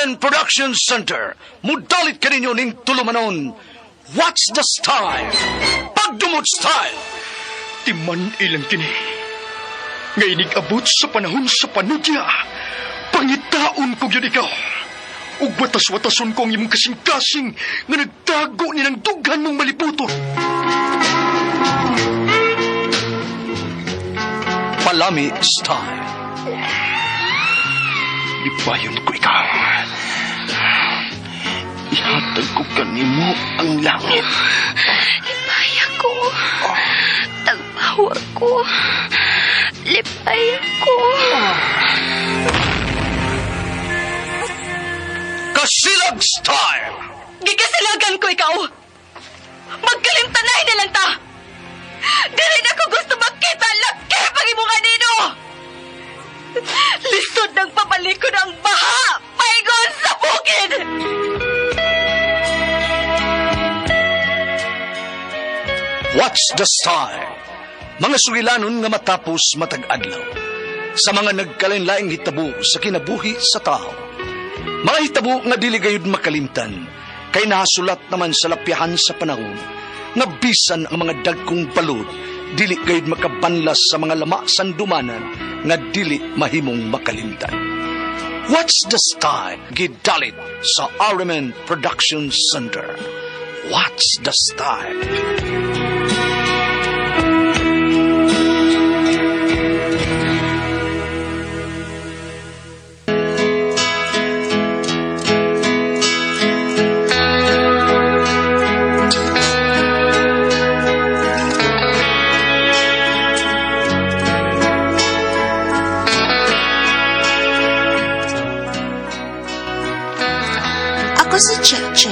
RMN Production Center, mudalit kaninyo ning tulumanon. What's the style? Pagdumot style! Timan ilang kini. Nga inig-abot sa panahon sa panudya, pangitaon ko gyud ikaw. Ug watas-watason ko ang imong kasing-kasing nga nagtago ni ng dughan mong maliputon. Palami style. Lipayon ko ikaw. Ihatag ko kanimo ang langit. Lipaya ko. Tagpawa ko. Lipaya ko. Kasilag style! Gigasilagan ko ikaw. Magkalimtanay na lang ta. Dili na ko gusto makita laki pag imong anino. Lisod ng pabalikon ang baha. Paingon sa bukid. What's the style? Mga sugilanon nga matapos matag adlaw. Sa mga nagkalain-laing hitabo sa kinabuhi sa tao. Mga hitabo nga dili gayud makalimtan, kay nahasulat naman sa lapyahan sa panahon, nga bisan ang mga dagkong balod, dili gayud makabanlas sa mga lama sandumanan nga dili mahimong makalimtan. What's the style? Gidalit sa RMN Production Center. What's the style? Ako si Cheche.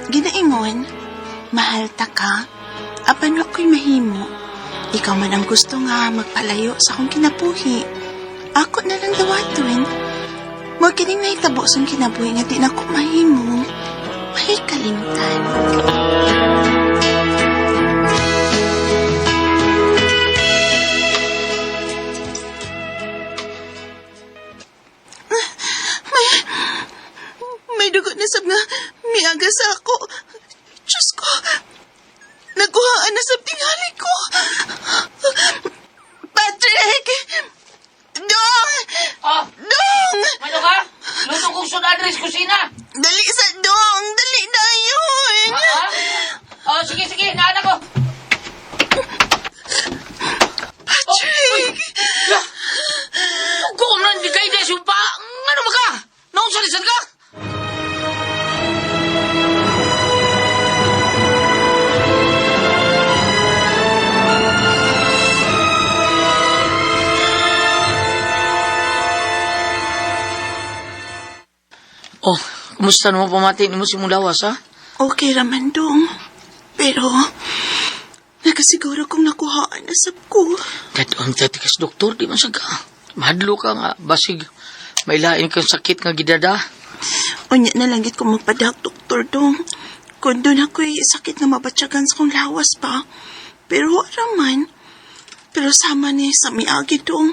Ginaingon, mahal ta ka. Apan wa ko'y mahimo. Ikaw man ang gusto nga magpalayo sa akong kinabuhi. Ako na lang dawaton. Mo kining nahitabo sa kinabuhi nga di na ko mahimo. Mahikalimtan. May dugo na sab nga miaga sa ako. Diyos ko. Nagkuhaan na sab tingali ko. Patrick! Dong! Oh, Dong! ano ka? Luto kong sunadres kusina. Dali sa dong! Dali na yun! Ha? Oh, sige, sige. Naanak ko. Patrick! Kung nandi kay des yung pa, ano ba ka? Naunsa ka? Oh, kumusta naman pamati nimo si mong lawas, ha? Okay raman dong. Pero, nakasiguro kong nakuhaan na sab ko. Kato ang tatikas doktor, di man siya ka. Mahadlo ka nga, basig. May lain kang sakit nga gidada. Unya na lang gid ko magpadak, doktor dong. Kung doon ako'y sakit nga mabatyagan sa kong lawas pa. Pero wala man. Pero sama ni sa miagi dong.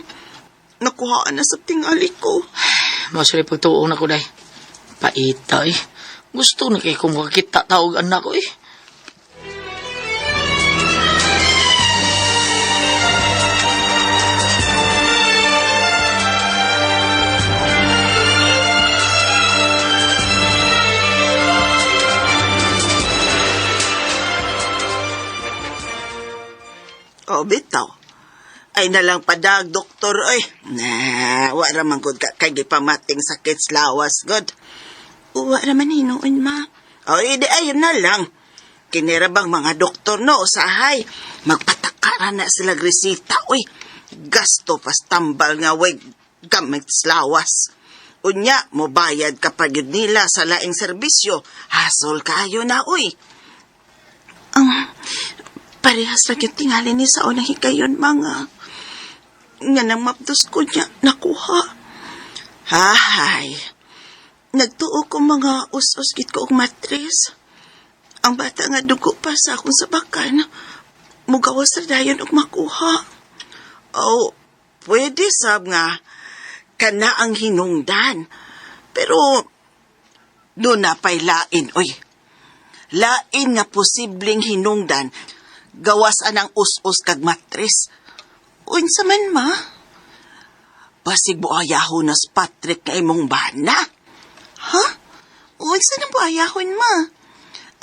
Nakuhaan na sa tingali ko. Masuri pagtuo na ko, day. Paita, eh. Gusto na kay kong makakita taog anak ko, eh. O, bitaw. Ay nalang padag, doktor, oy. Na, wala man gud ka kay gipamating sakit sa lawas, god. Uwa raman hinuon, ma. O, idi ayon na lang. Kinira bang mga doktor no, usahay. Magpatakara na sila resita, oy. Gasto pas tambal nga way gamit sa lawas. Unya, mobayad ka pa gyud nila sa laing serbisyo. Hasol kayo na, oy. Ang parehas lang yung tingali ni sa unang higayon, mga. Nga nang mapdos ko niya, nakuha. Hahay. Nagtuo ko mga us-us gid ko og matres. Ang bata nga dugo pa sa akong sabakan. Mugawas ra dayon og makuha. Oh, pwede sab nga kana ang hinungdan. Pero Doon na pa'y lain, oy. Lain nga posibleng hinungdan, gawas anang us-us kag matris. Unsa man, ma? Basig buayahon nas Patrick nga imong bana. Ha? Unsa nang buayahon, ma?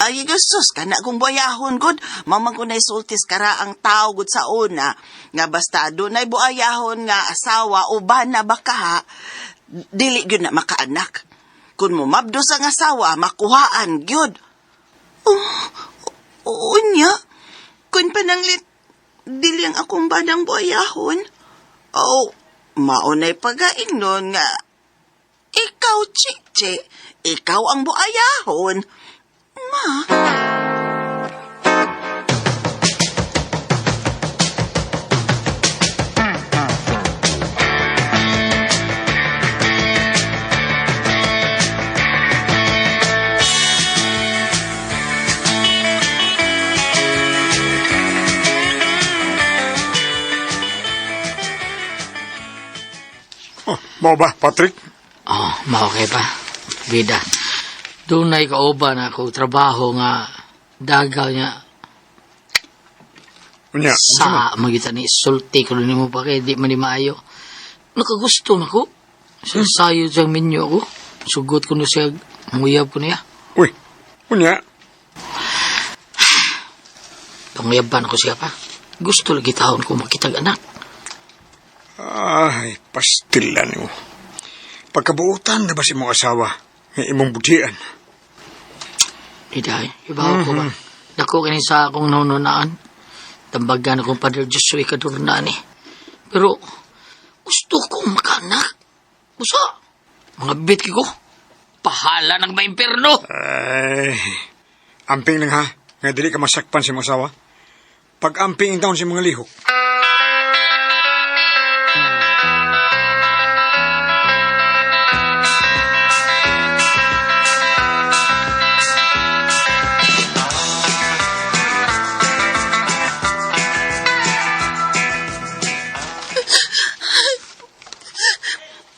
Ay, Jesus, kana kung buayahon, good. Mamang ko naisultis kara ang tao, good sa una. Nga basta dunay buayahon nga asawa o bana baka ha, dili gyud na makaanak. Kung mumabdos ang asawa, makuhaan gyud. Oh, unya. Kung pananglit, dili ang akong banang buayahon. Oh, maunay pagain nun nga. Ikaw, Chichi, ikaw ang buayahon. Ma, Oh, mao ba, Patrick? Oh, maokay pa. Bida. Dunay kauban ako trabaho nga dagaw niya Unya, sa magita ni sulti ko nimo pa kay di man ni maayo. Nakagusto na ko. Sa sayo siyang minyo ko. Sugot ko na siya, muyab ko niya. Uy, unya. Panguyaban ko siya pa. Gusto lagi taon ko makitag anak. Ay, pastilan mo. Pagkabuutan na ba si imong asawa? Nga imong butian. Iday, ibaw ko ba? Dako kini sa akong naununaan. Tambagan akong Padre Josue Kadurnaan eh. Pero, gusto kong makaanak. Usa, mga bit ko. Pahala ng maimperno. Ay, amping lang ha. Nga dili ka masakpan sa imong asawa. Pag-amping taon sa mga lihok.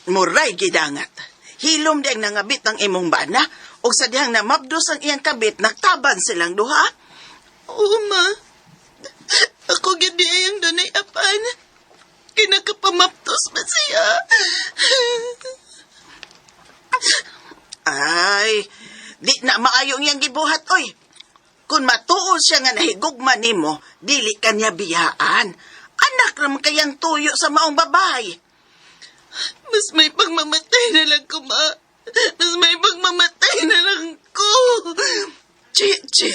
Muray gidangat. Hilom diyang nangabit ang imong bana, ug sa dihang namabdos ang iyang kabit, nagtaban silang duha. Oo, ma. Ako gid di ayang dunay apan. Kinakapamaptos ba siya? Ay, di na maayo ang iyang gibuhat, oy. Kung matuo siya nga nahigugma nimo, dili ka niya biyaan. Anak raman kayang tuyo sa maong babae. Mas may pagmamatay na lang ko, ma. Mas may pagmamatay na lang ko. Chichi.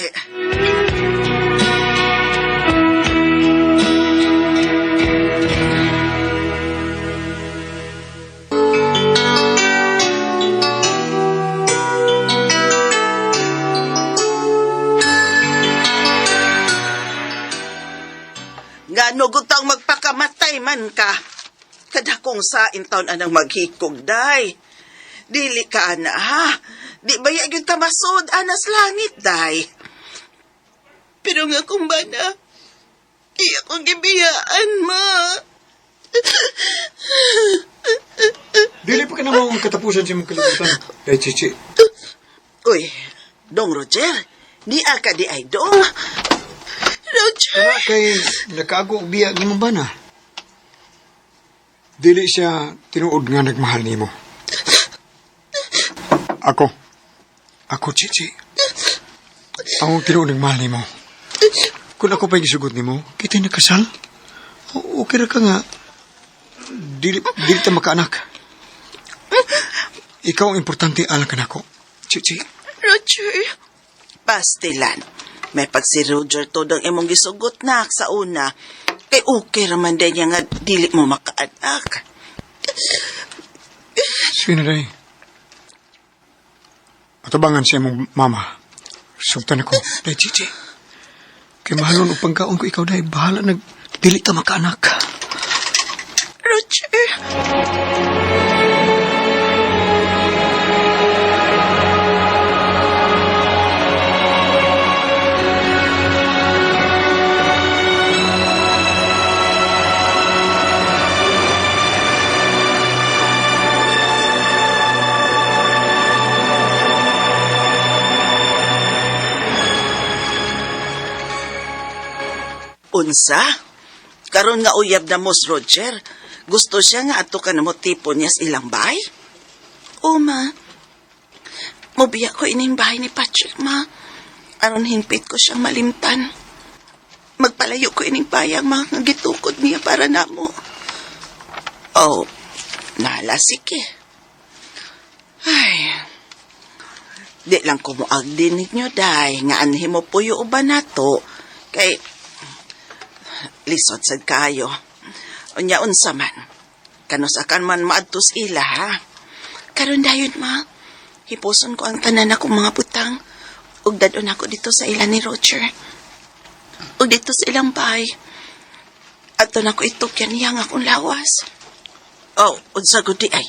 Ngano gutang magpakamatay man ka. Kadakong sa taon anang maghikog, day. Dili ka ana, ha? Di ba gyud ka masud anas langit, day? Pero nga kung bana, di akong gibiyaan, ma. Dili pa ka na ang katapusan sa imong kalibutan. Kay Chichi. Uy, Dong Roger, ni ka di ay dong. Roger! Tara kay nakaago og biya ng imong bana. Dili siya tinuod nga nagmahal nimo. Ako. Ako, Chichi. Ang tinuod nagmahal nimo. Kung ako pa'y gisugot nimo, kita nakasal. Okay ra ka nga. Dili, dili ta makaanak. Ikaw ang importante alang kanako. Chichi. Roger! Pastilan. May pag si Roger to ang imong gisugot na sa una. Kay okay raman din niya nga dili mo makaanak. Sino day? Atabangan siya mong mama. Sugtan ako. Day, Chichi. Kay mahalon og pangkaon ko ikaw, day. Bahala nag... Dili ta makaanak. Roger! Unsa? Karon nga uyab na mo si Roger. Gusto siya nga ato ka na mo tipo niya sa ilang bay? O, ma. Mubiya ko ining bahay ni Patrick, ma. Aron hingpit ko siyang malimtan. Magpalayo ko ining bayang mga gitukod niya para namo. Oh, nalasik eh. Ay, di lang ko mo agdi ninyo, day. Nga anhi mo puyo uban nato. Kay, lisod sad kayo. Unya unsa man. Kanusakan man maadtos ila, ha? Karon dayon, ma. Hipuson ko ang tanan akong mga butang. Ug dadon ako dito sa ila ni Roger. Ug dito sa ilang bahay. Ato na ko itukyan niya ang akong lawas. Oh, unsa gud di ay.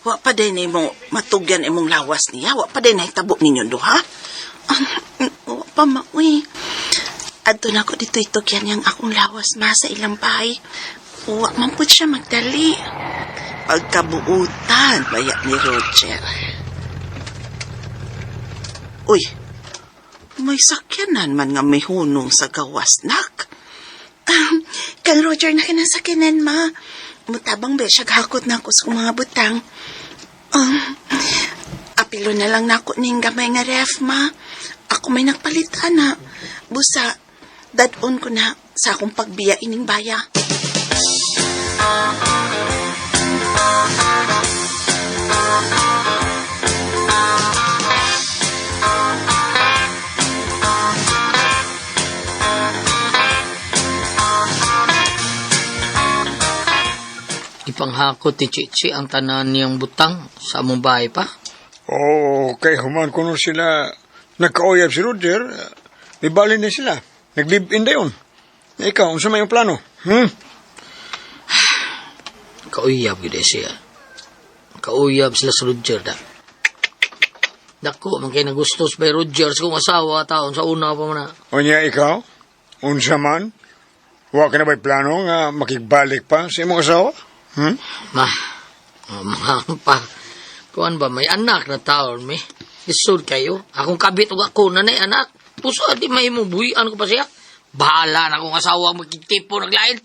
Wa pa day nimo matugyan imong lawas niya. Wa pa day nahitabo ninyo duha. Wa pa, ma, uy. Adto na ko dito itukyan niyang akong lawas, ma, sa ilang bahay. Wa man pud siya magdali. Pagkabuutan, baya ni Roger. Uy, may sakyanan man nga may hunong sa gawas, nak. Kang Roger na kinasakyanan, ma. Mutabang ba siya gahakot na ako sa akong mga butang. Apilo na lang nako ning gamay nga ref, ma. Ako may nagpalitan na. Busa, dadon ko na sa akong pagbiya ining baya. Ipanghakot ni Chichi ang tanan niyang butang sa among bahay pa. Oo, kay human kuno sila nagkauyab si Roger, ibali na sila. Nag-live-in dayon. Ikaw, unsa may imong plano? Hmm? Kauyab gyud eh siya. Kauyab sila sa Roger da. Dako, man kay nagustos by Roger sa kong asawa taon sa una pa man na. Unya ikaw, unsa man? Wa ka na ba'y plano nga makigbalik pa sa imong asawa? Hmm? Ma, oh, ma pa. Kuan ba, may anak na taon, mi. Isod kayo. Akong kabit og ako na na anak. Puso, di may mo buhian ko pa siya. Bahala na akong asawa magkitipo naglain.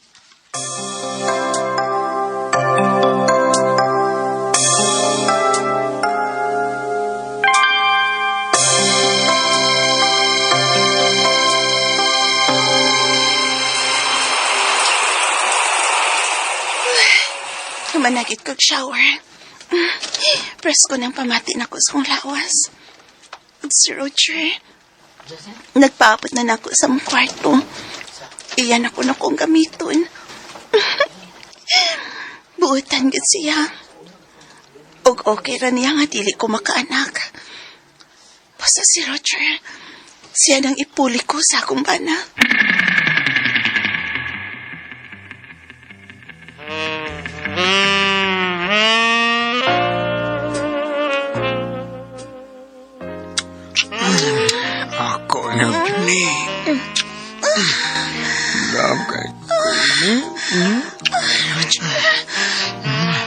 Tumanagit kog shower. Presko nang pamati na ko sa kong lawas. Ug si Roger, nagpaabot na nako sa mong kwarto. Iyan ako na kong gamiton. Buutan gid siya. Ug okay ra niya nga dili ko makaanak. Basta si Roger, siya nang ipuli ko sa akong bana. Ako na ni. Love kay.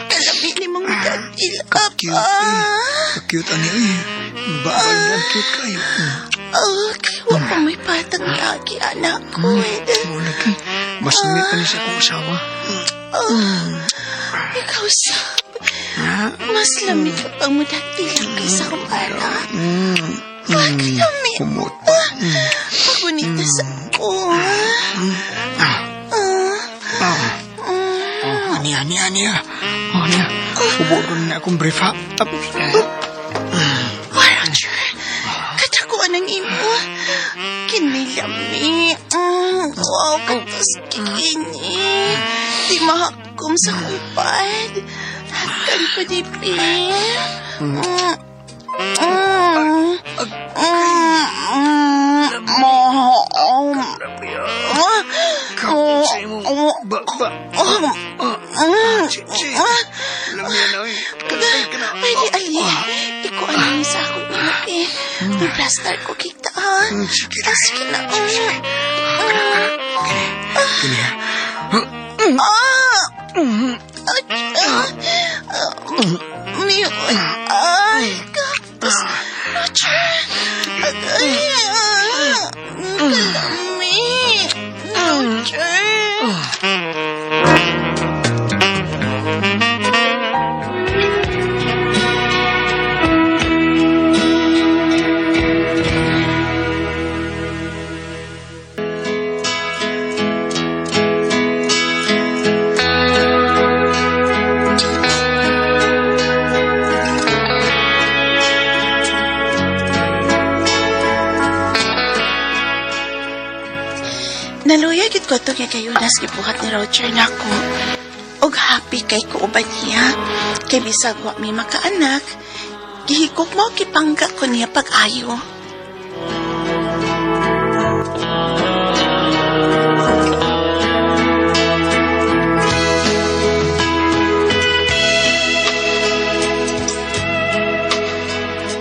Kalami ni mong nagkakilap. Cute. Eh. Cute ani eh. Baal na cute kayo. Oh, kaya wa pa may patang lagi, anak ko. Mo lagi. Mas nita ni sa akong asawa. Ikaw, Sab. Mas lamig ka pang mudagtilang kaysa akong bana. Pagkalami. Kumot pa. Pagunita sa ko. Oh, ani ani ani. Oh, niya. Ubo ko na akong brief ha. Why, Roger? Katakuan ang imo. Kinilami. Wow, katos kini. Di mahakom sa kupad. Hagkan ko di, pi. Kapot sa imong ba ba. Chichi. Lamian na oy. Kalay ka na. Ay, di, ali. Iko ano sa akong imo, eh. May plaster ko kita, ha? Sige Ah, sige na. Kini ha. Ah! Ay, ah! Mio, ay, kapos. Roger. Ay, ah! Kalami. Roger. Naluya gid ko to kay kayo nas gibuhat ni Roger nako. Og happy kay ko uban niya. Kay bisag wa mi makaanak, gihigog mo gipangga ko niya pag-ayo.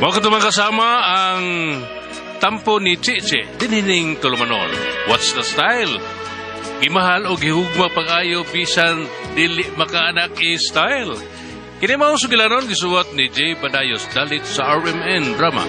Mao kato, mga kasama, ang tampo ni Chiche dinhining tulumanon. What's the style? Gimahal o gihugma pag-ayo bisan dili makaanak is style. Kini mao sugilanon gisuwat ni J. Badayos dalit sa RMN Drama.